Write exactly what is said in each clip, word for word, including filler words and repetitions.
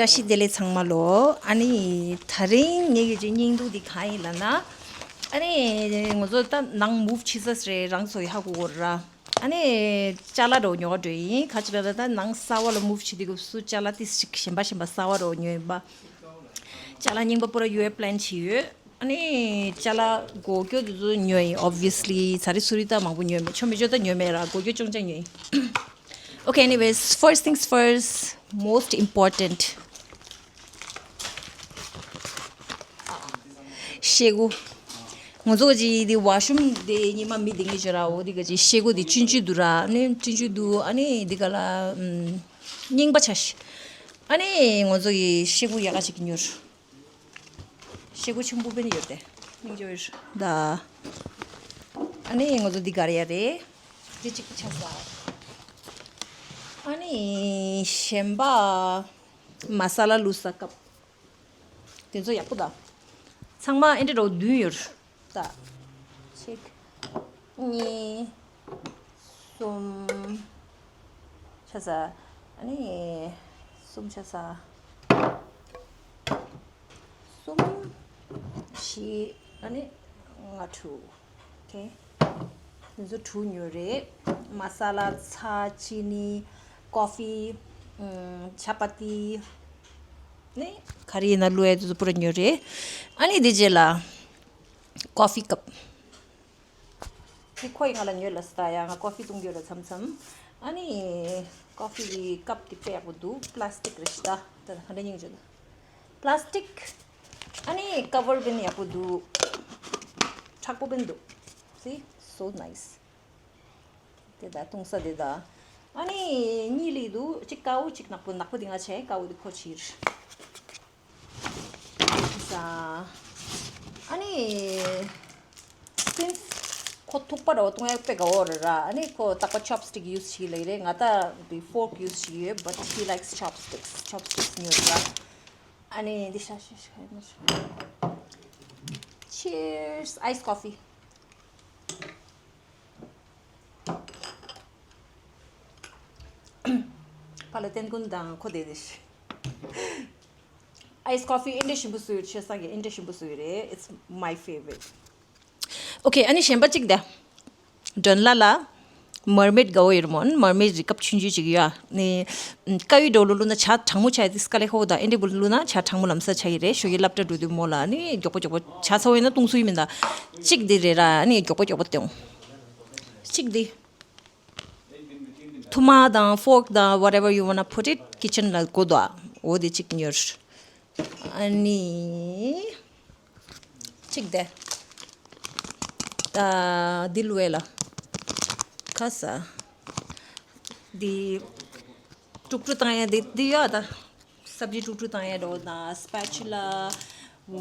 བཀྲ་ཤིས་བདེ་ལེགས་ཚང་མ་ལོ། ཨ་ནི་ད་རིང་ངེད་ཀྱི་ཅིག་སྙིང་སྡུག་འདི་གང་ཡིན་ལབ་ན། ཨ་ནི་ང་ཚོ་ད་ནང་མུབ་བྱེད་ས་རེད། རང་ཚོ་ཡི་ཧ་གོ་གོ་ར། ཨ་ནི་ཅ་ལག་འདྲ་བོ་ཉོ་ག་འགྲོ་ཡིན། ག་ཅི་ལབ་ན་ད་ནང་གསར་པ་ལ་མུབ་བྱེད་དུས་སྐབས་སུ་ཅ་ལག་ཏིས་ཅིག་གཞན་པ་གཞན་པ་གསར་པ་འདྲ་བོ་ཉོ་ཡིན་པ། ཅ་ལག་རྙིང་པ་པུ་ར་ཡོད་པ་པི་ལན་བྱས་ཡོད། ཨ་ནི་ཅ་ལག་སྒོ་སྐྱོ་དེ་ཚོ་ཉོས་ཡིན། Obviously ཚ་རི་སུ་རི་ད་མང་པོ་ཉོས་མེད། ཆོ་མེ་ཅོ་ད་ཉོས་མེད་ར། སྒོ་སྐྱོ་ཅུང་ཅང་ཉོས་ཡིན། Okay, anyways, first things first, most important. ཤེལ་སྒོ། ང་ཚོ་གི་དེ་ཝ་ཤུམ་དེ་ཉི་མ་མི་དེ་ངེས་བྱོས་ར། འོ་དེ་གི་ཅིག་ཤེལ་སྒོ་དེ་ཆུང་ཆུང་འདུག་ར། ཨ་ནི་ཆུང་ཆུང་འདུག་ཨ་ནི་དེ་ག་ལ་ཨམ་རྙིང་པ་ཆགས་ཤག་ཨ་ནི་ང་ཚོ་གི་ཤེལ་སྒོ་ཡག་ག་ཅིག་ཉོས། ཤེལ་སྒོ་ཆེན་པོ་དཔེ་ནི་ཡོད་དེ། སྙིང་རྗེ་པོ་ཡོད་ད། ཨ་ནི་ང་ཚོ་འདི་ག་རེ་ཡ་རེད། འདི་གཅིག་ཆགས་ས། ཨ་ནི་གཞན་པ་མ་ས་ལ་བླུགས་ས་ཀབ། དེ་ཚོ་ཡག་པོ་ད། ཚང་མ་ཨེ་འདྲ་འདྲ་བོ་བདུན་ཡོད་ད། གཅིག་གཉིས། གསུམ། ཆ་ས། ཨ་ནི། གསུམ་ཆ་ས། གསུམ། བཞི། ཨ་ནི། ལྔ་དྲུག་ཨོ་ཁེ། དེ་ཚོ་དྲུག་ཉོས་རེད། མ་ས་ལ། ཚྭ། ཅི་ནི། ཀོ་ཧྥི། ཨམ། ཆ་པ་ཏི། ནི། ག་རེ་ཡིན་ན་བླུག་ཡ་དེ་ཚོ་པུ་ར་ཉོས་རེད། ཨ་ནི་དེ་རྗེས་ལ། ཀོ་ཧྥི་ཀབ། དེ་ཁོ་ཡིས་ང་ལ་ཉོས་ལ་སྟ་ཡ། ང་ཀོ་ཧྥི་བཏུང་རྒྱུ་ལ་མཚམས་མཚམས། ཨ་ནི་ཀོ་ཧྥི་གི་ཀབ་དེ་དཔེ་ཡག་པོ་འདུག་པི་ལ་སི་ཊིག་རེད་ཤག་ད། ད་ག་འདྲ་སྙིང་རྗེ་འདུག་པི་ལ་སི་ཊིག་ཨ་ནི་ཀ་བར་དཔེ་ནི་ཡག་པོ་འདུག་མཁྲེགས་པོ་དཔེ་འདུག See, so nice. དེ་ད་བཏུང་ས་དེ་ད། ཨ་ནི་གཉིས་ལི་འདུག་གཅིག་དཀར་པོ་གཅིག་ནག་པོ། ནག་པོ་དེ་ང་བྱས། དཀར་པོ་དེ་ཁོ་བྱས། ཨ་ནི་སི་ནི་ཁོ་ཐུག་པ་འདྲ་བོ་བཏུང་ཡག་དཔེ་དགའ་བོ་རེད་ར། ཨ་ནི་ཁོ་རྟག་པར་ཆོབ་སི་ཊིག་ཡུ་སི་བྱེད་ཀྱི་ལབ་ཀྱི་རེད། ང་ད་དེ་ཕོརཀ་ཡུ་སི་བྱེད་ཀྱི་ཡོད། But he likes chopsticks. ཆོབ་སི་ཊིག་ཉོས་ར། ཨ་ནི་འདི་ཤ་ཤ་ཤ་ཤ། Cheers, iced coffee. ཕ་ལ་བསྟན་ཀུན་དང་ཁོ་བསྡད་དེ་ཤི། ཨའི་སི་ཀོ་ཧྥི་ཨེ་འདྲ་ཞིམ་པོ་བཟོས་ཡོད། ཆོས་སང་གི་ཨེ་འདྲ་ཞིམ་པོ་བཟོས་ཡོད་རེད། It's my favorite. Okay, ཨ་ནི་གཞན་པ་གཅིག་དེ། སྒྲོན་ལ་ལ། མར་མེད་དགའ་བོ་ཡོད་རེད་མོ། མར་མེད་རི་ཀབ་ཆུང་ཆུང་ཅིག་ཡོད་ཨ། ནི། དཀར་ཡོལ་འདྲ་བོ་བླུགས་ན་ཇ་གྲང་མོ་ཆགས་ཡ་དེ་དཀའ་ལས་ཁག་པོ་དང་། ཨེ་འདྲ་བོ་བླུགས་ན་ཇ་གྲང་མོ་ལམ་སང་ཆགས་ཀྱི་རེད། ཞོགས་ཀྱི་སློབ་གྲྭ་འགྲོ་དུས་མོ་ལ་ནི་མགྱོགས་པོ་མགྱོགས་པོ་ཇ་ཚ་བོ་ཡིན་ན་བཏུང་སྲོལ་ཡོད་མིན་ད། གཅིག་དེ་རེད་ར། ནི་མགྱོགས་པོ་མགྱོགས་པོ་བཏུང་། གཅིག་དེ། ཐུར་མ་དང་ཕོརཀ་དང་whatever you wanna put it kitchen ལ་དགོས་དོ། འོ་དེ་གཅིག་ཉོས། ཨ་ནི། གཅིག་དེ། ད་འདི་ལུ་ཨེ་ལ། ཁ་ས། འདི། དཀྲུག་དཀྲུག་བཏང་ཡ་འདི་འདི་ཡོད་ད། སབ་ཇི་དཀྲུག་དཀྲུག་བཏང་ཡ་འདྲ་བོ་དང་spatula,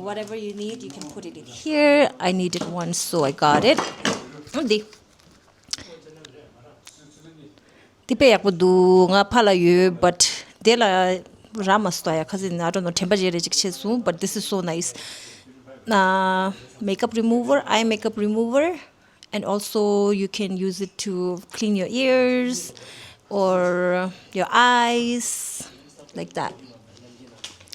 whatever you need, you can put it in here. I needed one, so I got it. འདི། འདི་དཔེ་ཡག་པོ་འདུག་ང་ཕ་ལ་ཡོད། But དེ་ལ་རག་མ་སོང་ཡ། ཁ་སང་ནས་I don't know དྲན་པ་བརྗེད་རེ་ཅིག་བྱས་སོང་། But this is so nice. Uh, makeup remover, eye makeup remover, and also you can use it to clean your ears or your eyes, like that.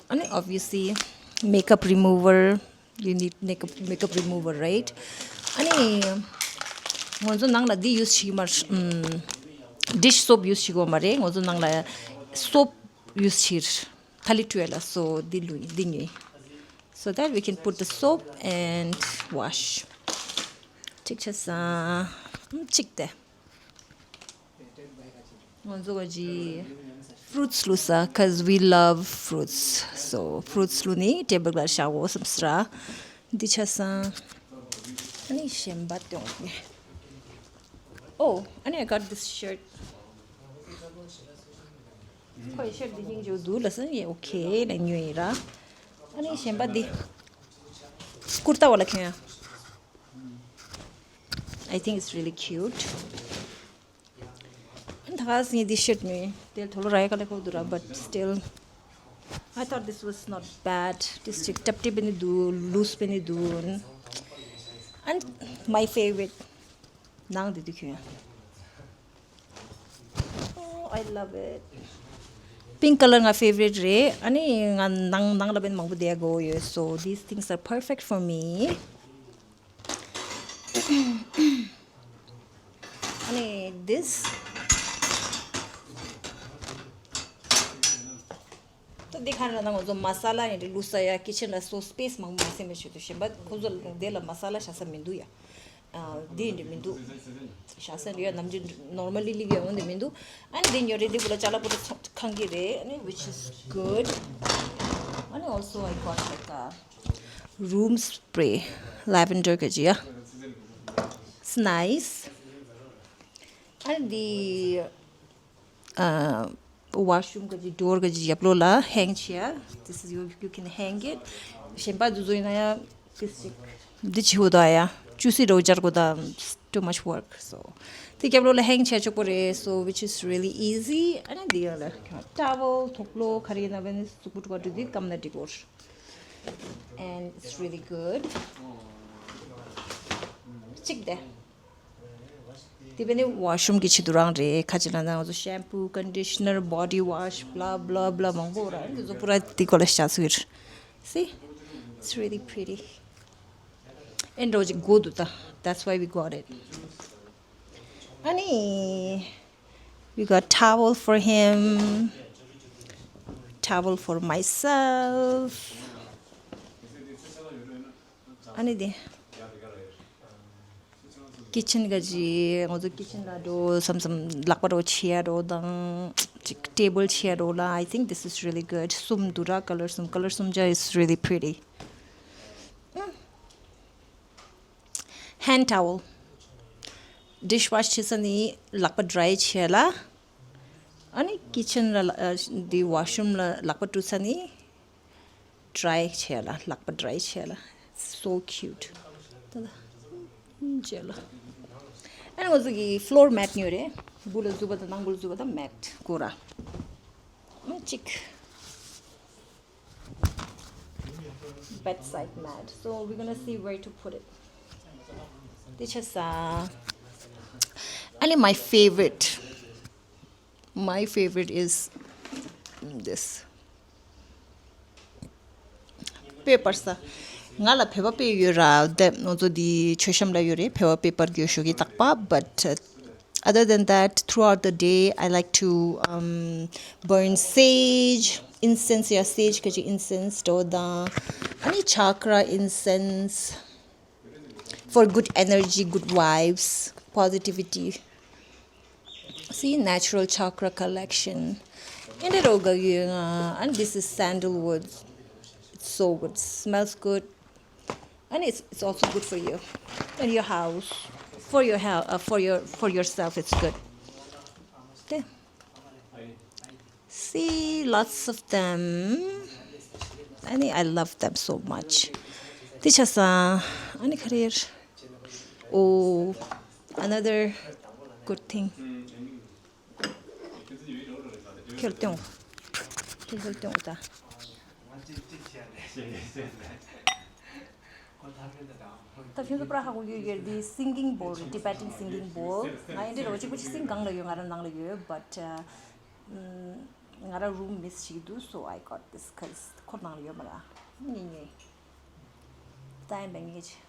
And obviously, makeup remover. You need makeup makeup remover, right? ཨ་ནི། ང་ཚོ་ནང་ལ་འདི་ཡུ་སི་བྱེད་ཀྱི་མ་རེད། ཨམ། dish soap ཡུ་སི་བྱེད་ཀྱི་མ་རེད། ང་ཚོ་ནང་ལ་སོབ་ཡུ་སི་བྱེད། ཐ་ལི་ཊུ་ཨེ་ལ། So འདི་ལུས་འདི་ཉོས། So that we can put the soap and wash. གཅིག་ཆ་ས། ཨམ། གཅིག་དེ། ང་ཚོ་ག་ཅི། fruits བླུགས་ས། Cause we love fruits. So fruits བླུགས་ནི་ཊེ་བལ་ལ་བཞག་འོ་བསམ་སི་ར། འདི་ཆ་ས། ཨ་ནི་གཞན་པ་སྟོན་གི། Oh, ཨ་ནི་I got this shirt. ཁོའི་ཤར་འདི་སྙིང་རྗེ་པོ་འདུག་ལ་སོང་ཡེ། Okay ལ་ཉོས་ཡིན་ར། ཨ་ནི་གཞན་པ་འདི། ཀུར་ཏ་བ་ལ་ཁྱོད་ཡ། I think it's really cute. ད་ག་སེ་ངས་འདི་ཤར་ནི་དེ་ཐོ་ལོ་ར་ཡ་ག་ལེ་ཁོ་འདུག་ར། But still, I thought this was not bad. This ཅིག་ཊབ་ཊི་པེ་ནི་འདུག་ལུས་པེ་ནི་འདུག And my favorite. ནང་འདི་འདུག་ཁྱོད་ཡ། Oh, I love it. pink color ང་favorite རེད། ཨ་ནི་ང་ནང་ནང་ལ་བན་མང་པོ་བསྡད་དགོས་ཡོད། So these things are perfect for me. ཨ་ནི་this ད་འདི་ག་རེ་ལབ་ན་ང་ཚོ་མ་ས་ལ་ཡིན་དེ་བླུགས་ས་ཡ་kitchen ལ་so space མང་པོ་མ་སེམས་པའི་ཆེད་དུ་གཞན་པ་ཁོ་ཚོ་ལ་དེ་ལ་མ་ས་ལ་བཞག་ས་མི་འདུག་ཡ། ཨ་འདི་ཡིན་དེ་མི་འདུག་བཞག་ས་འདི་ཡ་ནམ་རྒྱུན་normally ལིབ་ཡ་འོང་དེ་མི་འདུག་ཨ་ནི་འདི་ཉོ་རེད། འདི་བུ་ལ་ཅ་ལག་པོ་ཏི་ཁང་གི་རེད། ཨ་ནི་which is good. ཨ་ནི་also I got like a room spray, lavender ག་ཅི་ཡ། It's nice. ཨ་ནི་འདི་ཨ་washroom ག་ཅི་door ག་ཅི་ཡབ་ལོ་ལ་hang བྱེད་ཡ། This is you, you can hang it. གཞན་པ་འདི་ཚོ་ཡིན་ན་ཡ་this ཅིག་འདི་བྱེད་དགོས་ད་ཡ། ཅུ་སི་རོ་སྦྱར་དགོས་ད། Too much work. So དེ་རྒྱབ་ལོགས་ལ་hang བྱས་ཆོག་པོ་རེད། So which is really easy. ཨ་ནི་འདི་ཡང་ལ་towel ཐོག་ལོ་ག་རེ་ཡིན་ན་བས་ནི་གཟུགས་པོ་དཀྲུག་པ་དཀྲུག་དེ་སྐམ་ན་འགྲིག་གོ། And it's really good. གཅིག་དེ། དེ་བས་ནི་washroom གི་ཆེད་དུ་རང་རེད། ཁ་ཅིག་ལ་ན་ང་ཚོ་shampoo, conditioner, body wash, blah blah blah མང་པོ་ར་འདི་ཚོ་པུ་ར་དེ་གོ་ལ་བྱ་ཚུལ། See? It's really pretty. ཨེ་འགྲོ་ཅིག་དགོས་འདུག་ད། That's why we got it. ཨ་ནི། We got towel for him, towel for myself. ཨ་ནི་དེ། kitchen ག་ཅི་ང་ཚོ་kitchen ལ་འགྲོ་བསམ་བསམ་ལག་པ་འགྲོ་ཆེ་ཡ་འགྲོ་དང་ཅིག་table ཆེ་ཡ་འགྲོ་ལ། I think this is really good. གསུམ་འདུག་ར། color གསུམ། color གསུམ་ཆ་is really pretty. hand towel, dish wash བྱེད་ས་ནི་ལག་པ་dry བྱེད་ལ། ཨ་ནི་kitchen ལ་ཨ་འདི་washroom ལ་ལག་པ་བཀྲུ་ས་ནི་dry བྱེད་ལ། ལག་པ་dry བྱེད་ལ། So cute. ད་ད་བྱེད་ལ། ཨ་ནི་ང་ཚོ་གི་floor mat ཉོས་རེད། སྦུག་ལ་འཛུལ་བ་དང་ནང་སྦུག་ལ་འཛུལ་བ་དང་mat དགོས་ར། ཨ་གཅིག bedside mat. So we're gonna see where to put it. དེ་ཆ་ས། ཨ་ནི་my favorite, my favorite is this. paper ས། ང་ལ་བོད་པ་དཔེ་ཡོད་ར། དེ་ང་ཚོ་འདི་མཆོད་བཤམས་ལ་ཡོད་རེད། བོད་པ་paper གྱོད་ཤོག་གི་རྟག་པ། But uh, other than that, throughout the day, I like to um, burn sage, incense. Yeah, sage ག་ཅིག incense འགྲོ་དང་། ཨ་ནི་chakra incense for good energy, good vibes, positivity. See, natural chakra collection. And it all go, and this is sandalwood. It's so good. Smells good. And it's, it's also good for you and your house, for your health, uh, for your, for yourself, it's good. Okay. See, lots of them. I think I love them so much. དེ་ཆ་ས། ཨ་ནི་ག་རེ་ཡོད། Oh, another good thing. ཁྱེར་ཏེ་ཡོང་། ཁྱེར་ཏེ་ཡོང་ད། ད་ཁྱོད་ཚོ་པྲ་ཧ་གོ་ཡོད་ཡོད། འདི་singing bowl རེད། Tibetan singing bowl. ང་ཡིན་འདྲི་རོ་གཅིག་པུ་གཅིག་སིང་གང་ལ་ཡོད། ང་རང་ནང་ལ་ཡོད། But uh, ང་རང་room miss བྱེད་ཀྱི་འདུག So I got this because ཁོ་ནང་ལ་ཡོད་མ་ར། ཉེ་ཉེ། ད་ཡིན་པ་ངེས་ཆེ།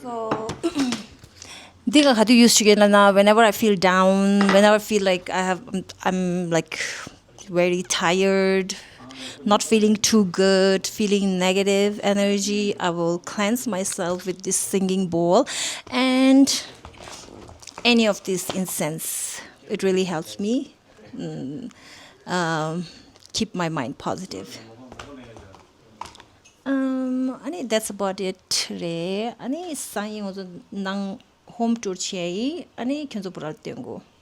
So འདི་ག་ག་དུས་use བྱེད་ཀྱི་ལབ་ན། whenever I feel down, whenever I feel like I have, I'm, I'm like very tired, not feeling too good, feeling negative energy, I will cleanse myself with this singing bowl. And any of this incense. It really helps me, mm, um, keep my mind positive. Um, ཨ་ནི་that's about it རེད། ཨ་ནི་སང་ཉིན་ང་ཚོ་ནང་home tour བྱས་ཡིན། ཨ་ནི་ཁྱོད་ཚོ་པུ་ར་ལ་སྟོན་དགོས།